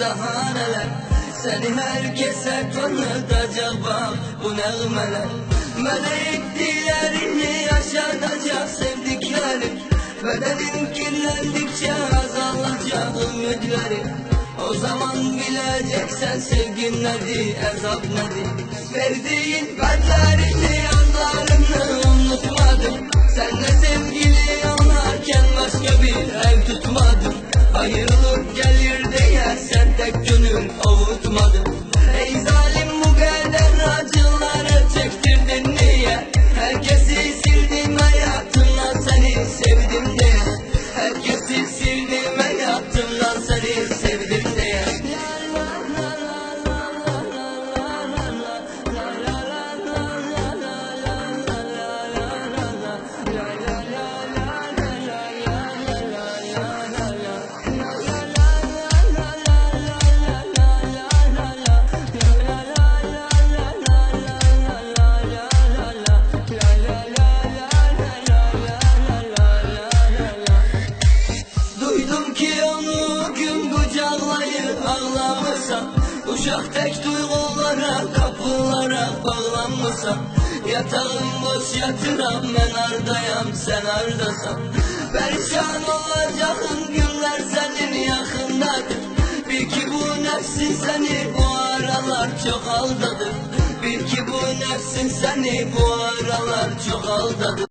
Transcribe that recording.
daha neler. Seni herkese tanıtacak bak bu nağmeler. Melek dillerini yaşatacak sevdiklerim. Bedenin kirlendikçe azalacak ümitlerim. O zaman bileceksen sevgin nedir, azap nedir. Verdiğin bedlerini, anlarını unutmadım. Senle sevgili anlarken başka bir ev tutmadım. Ayrılık gelir diye sen tek gönül avutmadın. Ey zalim bu kadar acıları çektirdin niye? Herkesi sildim hayatımdan seni sevdim diye. Herkesi sildim hayatımdan seni sevdim diye. Duydum ki onu gün kucaklayıp ağlamışsan, uşaq tek duygulara kapılarak bağlanmışsan. Yatağım boş yatıram ben ardayam sen ardasan. Perişan olacağın günler senin yakındadır. Bil ki bu nefsin seni bu aralar çok aldadı. Bil ki bu nefsin seni bu aralar çok aldadı.